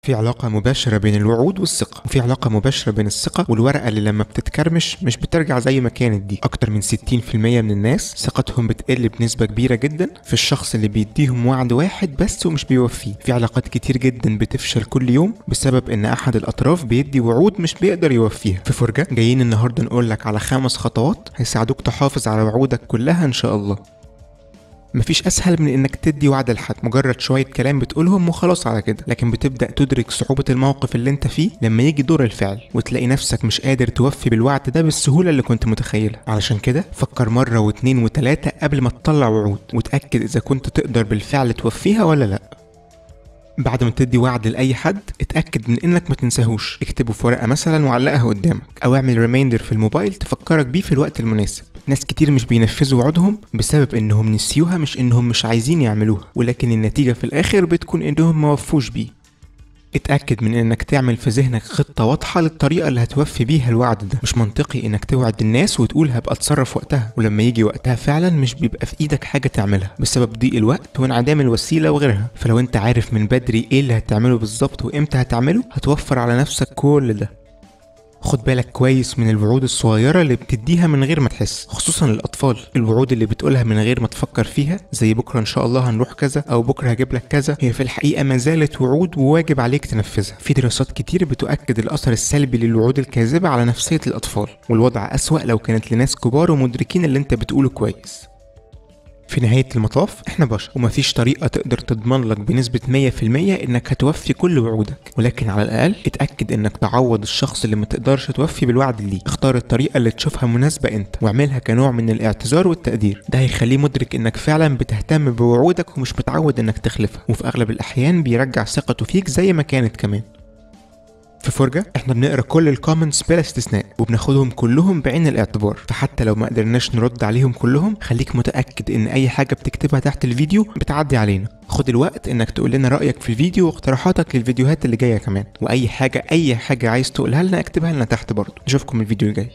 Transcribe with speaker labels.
Speaker 1: في علاقة مباشرة بين الوعود والثقة، وفي علاقة مباشرة بين الثقة والورقة اللي لما بتتكرمش مش بترجع زي ما كانت دي. أكتر من 60% من الناس ثقتهم بتقل بنسبة كبيرة جدا في الشخص اللي بيديهم وعد واحد بس ومش بيوفيه. في علاقات كتير جدا بتفشل كل يوم بسبب إن أحد الأطراف بيدي وعود مش بيقدر يوفيها. في فرجة جايين النهاردة نقولك على 5 خطوات هيساعدوك تحافظ على وعودك كلها إن شاء الله. مفيش أسهل من إنك تدي وعد لحد، مجرد شوية كلام بتقولهم وخلاص على كده، لكن بتبدأ تدرك صعوبة الموقف اللي انت فيه لما يجي دور الفعل وتلاقي نفسك مش قادر توفي بالوعد ده بالسهولة اللي كنت متخيلها. علشان كده فكر مرة واثنين وثلاثة قبل ما تطلع وعود، وتأكد إذا كنت تقدر بالفعل توفيها ولا لأ. بعد ما تدي وعد لأي حد اتأكد من إنك ما تنساهوش، اكتبه في ورقة مثلا وعلقها قدامك، أو اعمل reminder في الموبايل تفكرك بيه في الوقت المناسب. ناس كتير مش بينفذوا وعودهم بسبب إنهم نسيوها، مش إنهم مش عايزين يعملوها، ولكن النتيجة في الآخر بتكون إنهم ما وفوش بيه. اتأكد من إنك تعمل في ذهنك خطة واضحة للطريقة اللي هتوفي بيها الوعد ده. مش منطقي إنك توعد الناس وتقول هبقى أتصرف وقتها، ولما يجي وقتها فعلا مش بيبقى في إيدك حاجة تعملها بسبب ضيق الوقت وانعدام الوسيلة وغيرها. فلو أنت عارف من بدري إيه اللي هتعمله بالظبط وإمتى هتعمله هتوفر على نفسك كل ده. خد بالك كويس من الوعود الصغيرة اللي بتديها من غير ما تحس، خصوصا للأطفال. الوعود اللي بتقولها من غير ما تفكر فيها زي بكرة إن شاء الله هنروح كذا أو بكرة هجيب لك كذا، هي في الحقيقة ما زالت وعود وواجب عليك تنفذها. في دراسات كتير بتؤكد الأثر السلبي للوعود الكاذبة على نفسية الأطفال، والوضع أسوأ لو كانت لناس كبار ومدركين اللي انت بتقوله كويس. في نهاية المطاف احنا بشر، ومفيش طريقة تقدر تضمن لك بنسبة 100% انك هتوفي كل وعودك، ولكن على الاقل اتأكد انك تعوض الشخص اللي ما تقدرش توفي بالوعد ليه. اختار الطريقة اللي تشوفها مناسبة انت واعملها كنوع من الاعتذار والتقدير، ده هيخليه مدرك انك فعلا بتهتم بوعودك ومش متعود انك تخلفها، وفي اغلب الاحيان بيرجع ثقته فيك زي ما كانت كمان. في فرجة احنا بنقرا كل ال comments بلا استثناء وبناخدهم كلهم بعين الاعتبار، فحتى لو ما قدرناش نرد عليهم كلهم خليك متأكد ان اي حاجة بتكتبها تحت الفيديو بتعدي علينا. خد الوقت انك تقول لنا رأيك في الفيديو واقتراحاتك للفيديوهات اللي جاية كمان، واي حاجة اي حاجة عايز تقولها لنا اكتبها لنا تحت برضه. نشوفكم الفيديو الجاي.